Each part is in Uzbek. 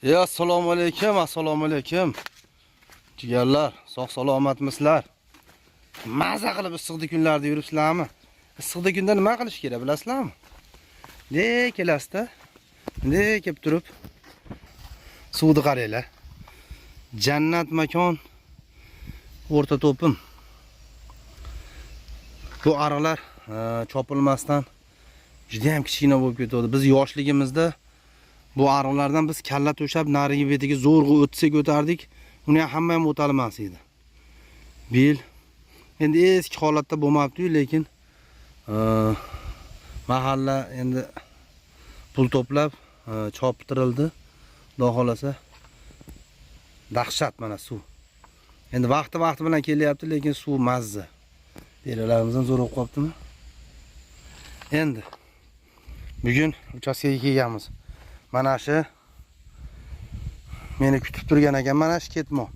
Ya assalomu alaykum, assalomu alaykum. Jigarlar, sog' salomatmisizlar? Maza qilib issiqda kunlarda yuribsizlarmi? Issiqda kunda nima qilish kerak bilasizlarmi? Ne kelasizda? Ne kelib turib suvni qaranglar. Jannat makon o'rta to'pim. Bu ariqlar chopilmasdan juda ham kichkina bo'lib ketadi. Biz yoshligimizda bu ariqlardan biz kalla to'shab narigi betiga zo'rg'a o'tsak o'tardik. Uni ham hamma ham o'talmas edi. Bu yil endi eski holatda bo'lmabdi-yu, lekin mahalla endi pul to'plab choptirildi. Xudo xolasa dahshat mana suv. Endi vaqti-vaqti bilan kelyapti, lekin suv mazza. Deralarimiz ham zo'r bo'lib qolibdimi? Endi bugun uchastkaga kelganmiz. Mana shu meni kutib turgan ekan, mana shu ketmon.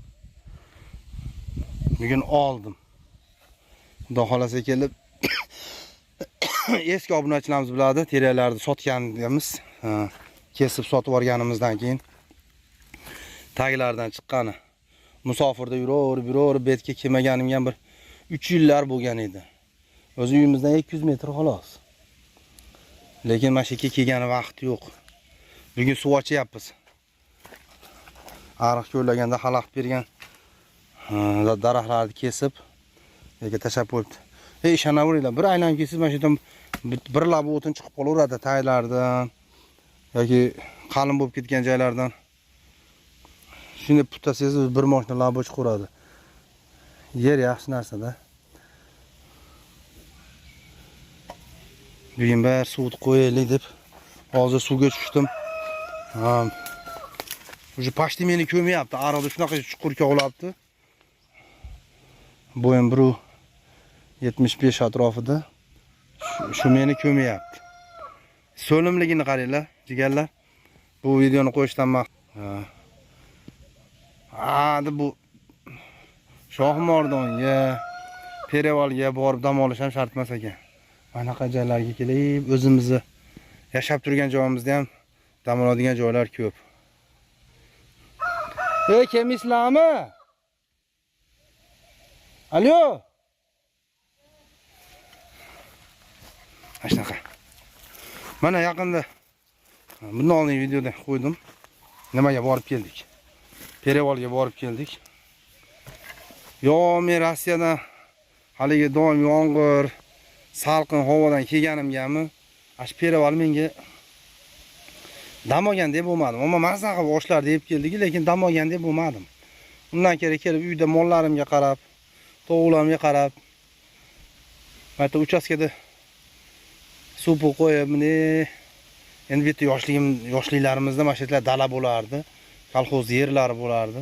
Bugun oldim. Xudo xolasa kelib eski obunachilarimiz biladi, teriyalarni sotganimiz, kesib sotib yuborganimizdan keyin taglaridan chiqqani. Musofirda yuraverib, yuraverib betga kelmaganimga bir 3 yillar bo'lgan edi. O'zi uyimizdan 200 metr xolos. Lekin mana shu yerga kelgani vaqt yo'q. Bugun suv ochyapmiz. Ariq ko'llaganda xalaqit bergan daraxtlarni kesib yerga tashlab qo'yibdi. Ey, ishonaveringlar, bir aylanib kelsangiz mana shu yerdan bir lab o'tin chiqib qolaveradi taylardan yoki qalin bo'lib ketgan joylardan. Shunday putasangiz bir mashina lab chiqaveradi. Yer yaxshi narsada. Bugun bir suvni qo'yaylik deb hozir suvga tushdim. Уже почти meni ko'myapti. Ariqda shunaqa chuqur kovlabdi. Bo'yim 1.75 atrofida. Shu meni ko'myapti. So'limligini qaranglar, jigarlar. Bu videoni qo'yishdan bu Shohimardonga, Perevalga borib dam olish ham shart emas ekan. Anaqa joylarga kelib, o'zimizni yashab turgan joyimizda ham dam oladigan joylar ko'p. Ey, kelmaysizlarmi? Alo. Mana shunaqa. Mana yaqinda bundan oldingi videoda qo'ydim. Nimaga borib keldik? Perevalga borib keldik. Yo, men Rossiyadan haligi doim yomg'ir, salqin havodan kelganimgami, shu Pereval menga dam olgandek bo'lmadim. Ammo mazza qilib oshlar deb keldik, lekin dam olgandek bo'lmadim. Undan keyin kelib uyda mollarimga qarab, tovuqlarimga qarab, mana uchastkada suv pul qo'yib, meni endi bu yerda yoshliklarimizda mana shu yerlar dala bo'lardi, kolxoz yerlari bo'lardi.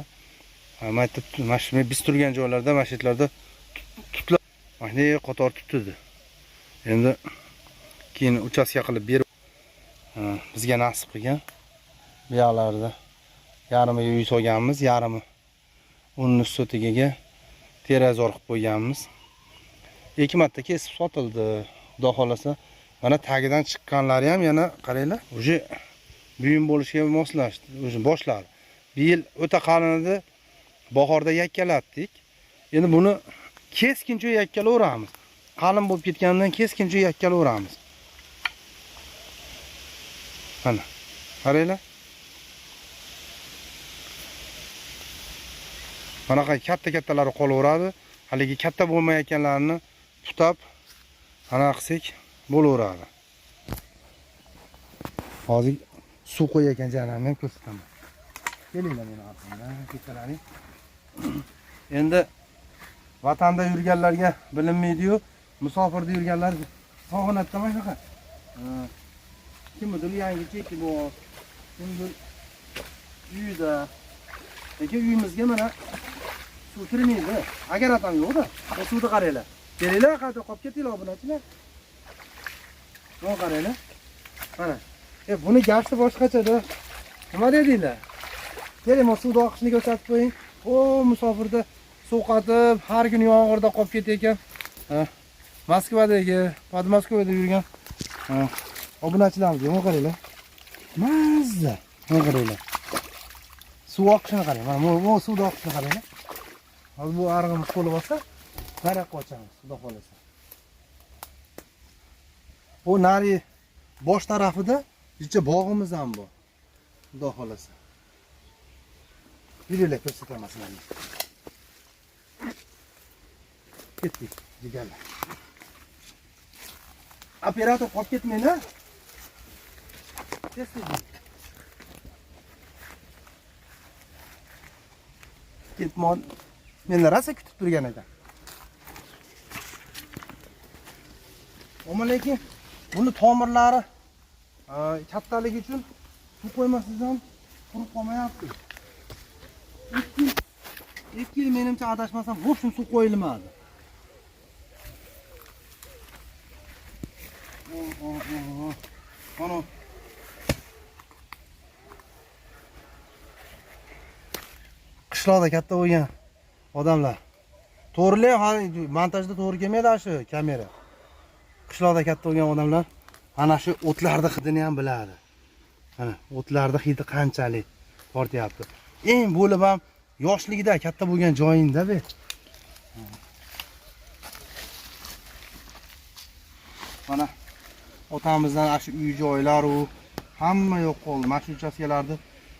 Mana yerda mana shu biz turgan joylarda mana shu yerlarda tutlar mana shunday qator tutdi. Endi keyin uchastka qilib berib bizga nasib qilgan. Bu yoqlarda yarmiga uy solganmiz, yarmi unni sotigiga terazor qilib qo'yganmiz. 2 marta kesib sotildi. Xudo xolasa mana tagidan chiqqanlari ham yana qaranglar, уже buyum bo'lishga moslashdi, уже boshladi. Bu yil o'ta qalin edi. Bahorda yakkalatdik. Endi buni keskincha yakkalaveramiz. Qalin bo'lib ketganidan keskincha yakkalaveramiz. Mana qaranglar. Bunaqa katta-kattalari qolaveradi. Haligi katta bo'lmayotganlarini tutab ana qilsak bo'laveradi. Hozir suv qo'yayotgan joylarimni ham ko'rsataman. Kelinglar meni orqamdan, ketalaring. Endi vatanda yurganlarga bilinmaydi-yu, musofirda yurganlar sog'inadi mana shunaqa. Kimnidir yangi cheki bor, kimdir uyida. Lekin uyimizga mana suv kirmaydi. Agar atam yo'q-da. Bu suvni qaranglar. Kelinglar, qayta qolib ketinglar obunachilar. Buni qaranglar. Mana. Buni gashti boshqachada. Nima dedinglar? Keling, mana suvni oqishini ko'rsatib qo'ying. O, musofirda suv qotib, har kuni yomg'irda qolib ketayotgan. Moskvadagi, Podmoskvada yurgan obunachilarimizga buni qaranglar. Mazza. Buni qaranglar. Suv oqishini qarang. Mana bu suvni oqishini qarang. Hozir bu arig'imiz to'lib olsa, nariyoqqa ochamiz, xudo xolasa. Bu nari bosh tarafida icha bog'imiz ham bor. Xudo xolasa. Yuringlar, ko'rsataman sizlarga. Ketdik, jigarlar. Operator qolib ketmanglar. Tez tez. Ketmon meni rosa kutib turgan ekan. Ammo lekin buni tomirlari kattaligi uchun suv qo'ymasangiz ham qurib qolmayapti. 2 yil menimcha adashmasam, в общем suv qo'yilmadi. Mana qishloqda katta bo'lgan odamlar. To'g'rilik hali montajda to'g'ri kelmaydi shu kamera. Qishloqda katta bo'lgan odamlar ana shu o'tlarni hidini ham biladi. Mana o'tlarni hidi qanchalik tortyapti. Eng bo'lib ham yoshligida katta bo'lgan joyingda be. Mana otamizdan ana shu uy joylar u hamma yo'q qoldi. Mana shu uchastkalarni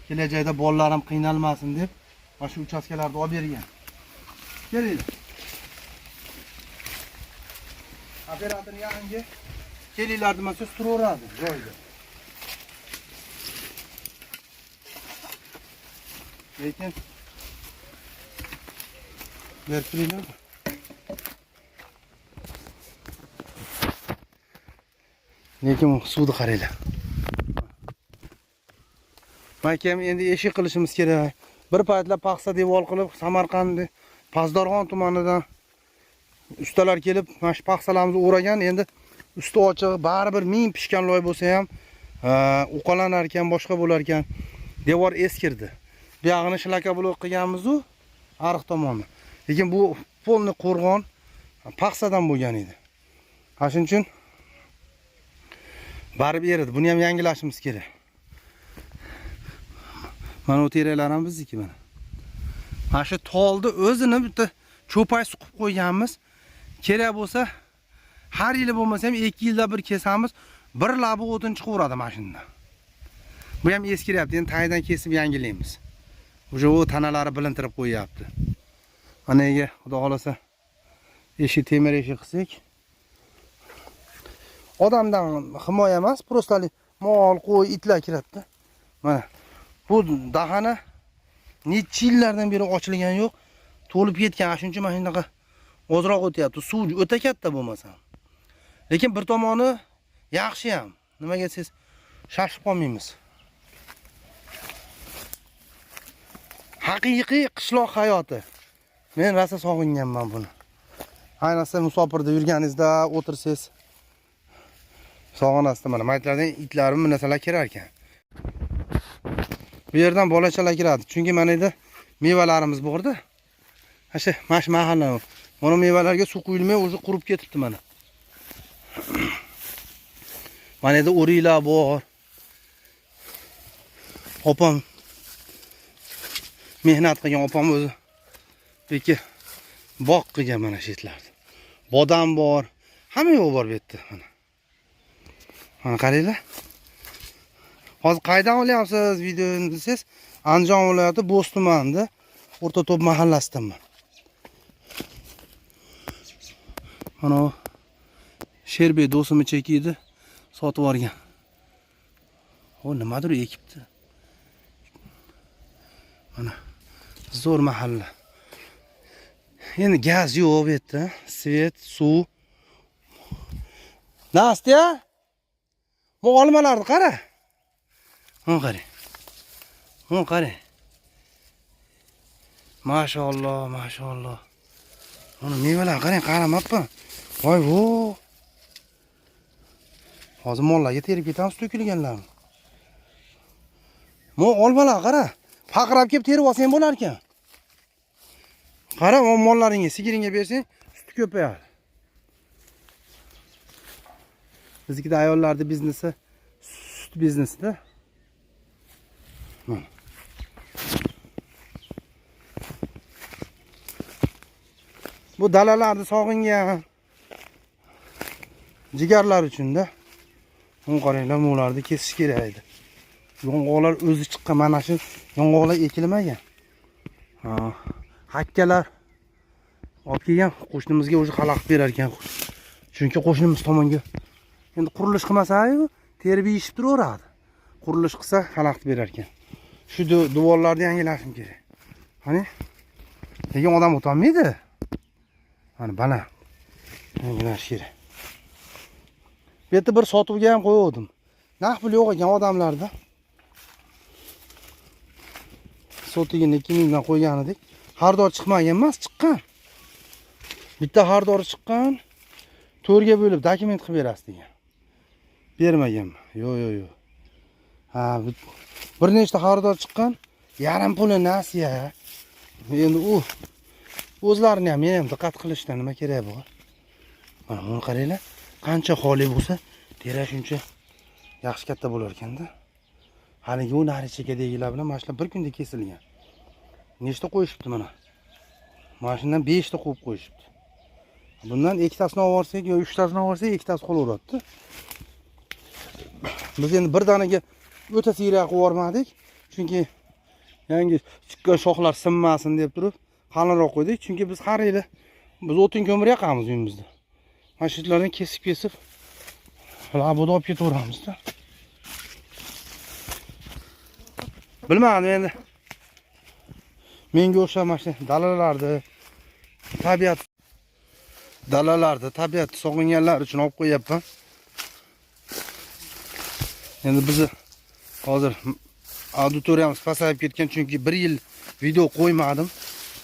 kelajakda bolalarim qiynalmasin deb mana shu uchastkalarni olib bergan. Kelinglar. Operator yangi kelinglar demasa turaveradi joyida. Lekin berib turinglar. Lekin suvni qaranglar. Balki ham endi eshik qilishimiz kerak. Bir paytlar paxsa devor qilib Samarqand Pazdorxon tumanidan ustalar kelib mana shu paxsalarimizni o'ragan. Endi usti ochiq, baribir ming pishgan loy bo'lsa ham uqalanar ekan, boshqa bo'lar ekan. Devor eskirdi. Bu yog'ini shlaka blok qilganmiz u ariq tomoni. Lekin bu polni qo'rg'on paxsadan bo'lgan edi. Ha shuning uchun baribir eridi. Buni ham yangilashimiz kerak. Mana u teraklar ham bizniki mana. Mana shu tolni o'zini bitta cho'pay suqib qo'yganmiz. Kerak bo'lsa har yili bo'lmasa ham 2 yilda bir kesamiz. Bir labi o'tin chiqaveradi mana shundan. Bu ham eskiryapti. Endi tagidan kesib yangilaymiz. Уже u tanalari bilintirib qo'yyapti. Mana ega xudo xolasa eshik temir eshik qilsak odamdan himoya emas, просто mol, qo'y, itlar kiradida. Mana bu dahana necha yillardan beri ochilgan yo'q, to'lib ketgan. Shuning uchun mana shunaqa ozroq o'tyapti. Suv o'ta katta bo'lmasa. Lekin bir tomoni yaxshi ham. Nimaga siz shashib qolmaymiz. Haqiqiy qishloq hayoti. Men rosa sog'inganman buni. Ayniqsa musofirda yurganingizda o'tirsangiz sog'inasiz. Mana maytlardan itlarim narsalar kirar ekan. Bu yerdan bolachalar kiradi. Chunki mana yerda mevalarimiz borda. Mana shu mahalla. Mana mevalarga suv quyilmay o'zi qurib ketibdi mana. Mana yerda o'riklar bor. Opam mehnat qilgan, opam o'zi peki bog' qilgan mana shu yerlarda. Bodam bor, hamma yo'q bor bu yerda mana. Mana qaranglar. Hozir qayerdan olyapsiz videoni desangiz, Andijon viloyati Bo'z tumanida O'rta To'p mahallasidaman. Mana u Sherbek do'stimi cheki edi, sotib yuborgan. O nimadir ekibdi. Mana zo'r mahalla. Endi gaz yo'q bu yerda, svet, suv. Nastya, bu olmalarni qara. Uni qarang. Uni qarang. Maşalloh, maşalloh. Uni mevalar qarang, qaramabman. Voy vo. Hozir mollarga terib ketamiz to'kilganlarni. Mo olmalar qara. Faqirab kelib terib olsang bo'lar ekan. Qara, o mollaringga, sigiringga bersang, suti ko'payadi. Biznikida ayollarning biznesi sut biznesida. Mana. Bu dalalarni sog'ingan jigarlar uchun-da. Buni qaranglar, bularni kesish kerak edi. Yong'oqlar o'zi chiqqan, mana shu yong'oqlar ekilmagan. Ha, hakkalar olib kelgan, qo'shnimizga o'zi xalaqit berar ekan. Chunki qo'shnimiz tomonga endi qurilish qilmasa-yu, terib yeyishib turaveradi. Qurilish qilsa xalaqit berar ekan. Shu devorlarni yangilashim kerak. Qani? Lekin odam o'tolmaydi. Mana baland. Yangilash kerak. Bu yerda bir sotuvga ham qo'ygandim. Naqd pul yo'q ekan odamlarda. Sotigini 2000 dan qo'ygan edik. Xaridor chiqmagan emas, chiqqan. Bitta xaridor chiqqan. 4ga bo'lib dokument qilib berasiz degan. Bermaganman. Yo'q, yo'q, yo'q. Ha, bir nechta xaridor chiqqan, yarim puli nasiya. Endi u o'zlarini ham, men ham diqqat qilishdan nima kerak bor? Mana buni qaranglar, qancha xoli bo'lsa, terak shuncha yaxshi katta bo'lar ekanda. Haligi u nari chekkadagilar bilan mana shular bir kunda kesilgan. Nechta qo'yishibdi mana? Mana shundan 5 ta qo'yib qo'yishibdi. Bundan ikkitasini olib yuborsak yo uchtasini olib yuborsak, ikkitasi qolaveradi. Biz endi bir danaga o'ta siyrak qilib yubormadik. Chunki yangi chiqqan shoxlar sinmasin deb turib qalinroq qo'ydik. Chunki biz har yili biz o'tin ko'mir yoqamiz uyimizda. Mana shulardan kesib-kesib labuda olib ketaveramizda. Bilmadim endi. Menga o'xshab mana shu dalalarda tabiat dalalarda tabiat sog'inganlar uchun olib qo'yapman. Endi bizni hozir auditoriyamiz pasayib ketgan, chunki bir yil video qo'ymadim.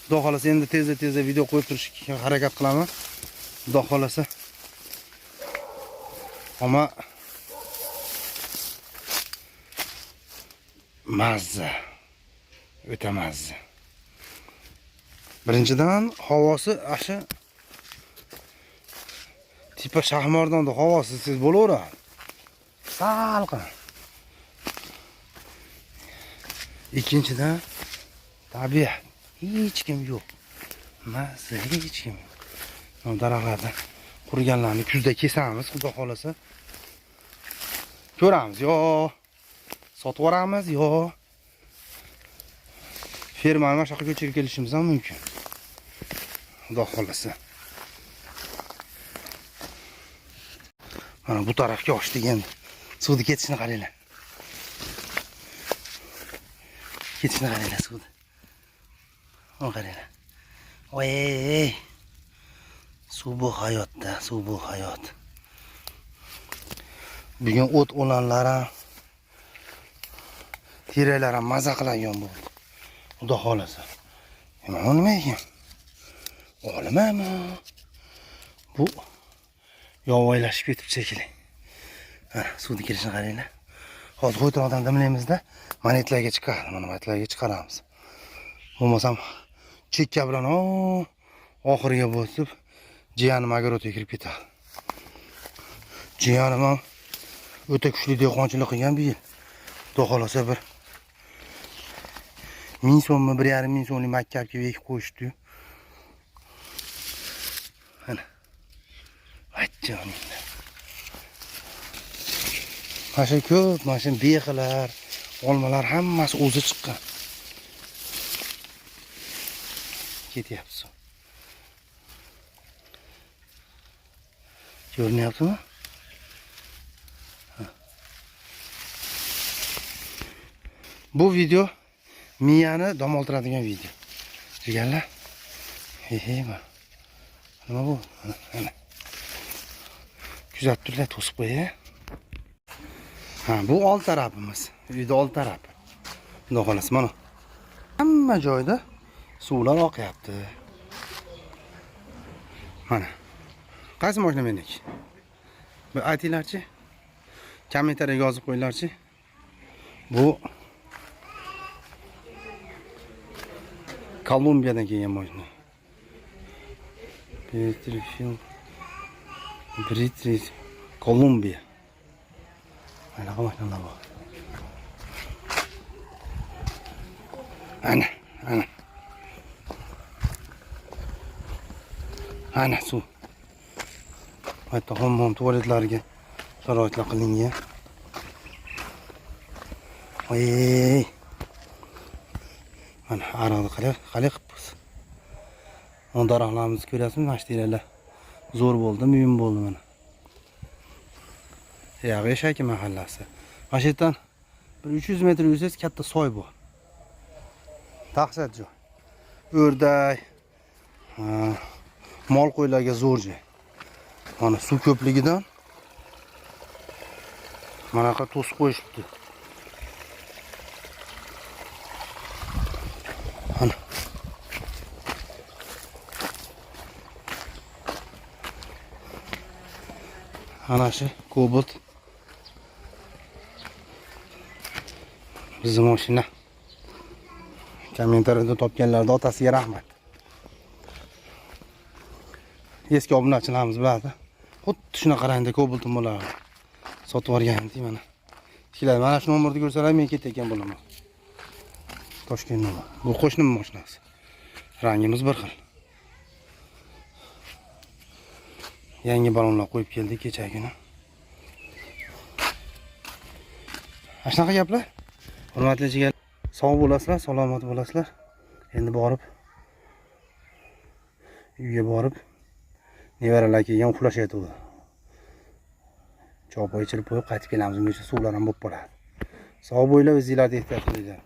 Xudo xolasa endi tezda-tezda video qo'yib turishga harakat qilaman. Xudo xolasa. Ammo mazza, o'ta mazza. Birinchidan havosi asha tipa Shahmardonda havosi siz bo'laveradi. Salqin. Ikkinchidan tabiat. Hech kim yo'q. Mazza, hech kim yo'q. Mana daraxtlarni quriganlarni kuzda kesamiz, xudo xolasa. Ko'ramiz, yo sotib yuboramiz, yo fermani mana shu yoqqa ko'chirib kelishimiz ham mumkin. Xudo xolasa. Mana bu tarafga ochdik endi. Suvni ketishini qaranglar. Ketishini qaranglar suvni. Mana qaranglar. Voy! Suv bu hayotda, suv bu hayot. Bugun o't o'lanlar ham, teraklar ham maza qiladigan bo'ldi. Xudo xolasa. Nima bu nima ekan? Olmami? Bu yovvoyilashib ketib shekilli. Mana suvni kelishini qaranglar. Hozir qo'ytirmoqdan dimlaymizda, monetlarga chiqadi. Mana monetlarga chiqaramiz. Bo'lmasam chekka bilan oxiriga bosib jiyanim огородga kirib ketadi. Jiyanim ham o'ta kuchli dehqonchilik qilgan bu yil. Xudo xolasa bir 1000 so'mmi, 1,5 ming so'mlik makka olib kelib ekib qo'yishdi. Mana. Vachjoningda. Mana shu ko'p, mana shu bexilar, olmalar hammasi o'zi chiqqan. Ketyapti suv. Ko'rinyaptimi? Bu video miyani dam oltiradigan video. Jigarlar. He, mana. Nima bu? Mana, mana. Kuzatib turlar, to'sib qo'y. Ha, bu old tarafimiz. Uyda old tarafi. Xudo xolasa mana. Hamma joyda suvlar oqyapti. Mana. Qaysi mashina meniki? Bir aytinglarchi. Kommentariyaga yozib qo'yinglarchi. Bu Kolumbiyadan kelgan mashina. Petrifil British Kolumbiya. Mana bu mashinalar bor. Ana, ana. Ana suv. Hatto hammom tualetlariga sharoitlar qilingan. Oy. Mana ariqni qalay qalay qilibmiz. Mana daraxtlarimizni ko'ryapsizmi? Mana shu teraklar zo'r bo'ldi, muyum bo'ldi mana. Yog'i Eshaki mahallasi. Mana shu yerdan bir 300 metr yursangiz katta soy bor. Dahshat joy. O'rdak, mol qo'ylarga zo'r joy. Mana suv ko'pligidan manaqa to'sib qo'yishibdi. Mana. Ana shu Cobalt bizni mashina. Kommentariyada topganlarda otasiga rahmat. Eski obunachilarimiz biladi. Xuddi shunaqa rangda Cobalt'im bo'lardi. Sotib yuborgan mana. Ishlar mana shu nomerni ko'rsalar men ketayotgan bo'laman. Toshkent nomer. Bu qo'shnim mashinasi. Rangimiz bir xil. Yangi balonlar qo'yib keldik kechagina. Ana shunaqa gaplar. Hurmatli jigar, sog' bo'lasizlar, salomat bo'lasizlar. Endi borib uyga borib nevaralar kelgan uxlashyapti. Choy ichirib qo'yib qaytib kelamiz. Ungacha suvlar ham bo'lib qoladi. Sog' bo'linglar, o'zinglarni ehtiyot qilinglar.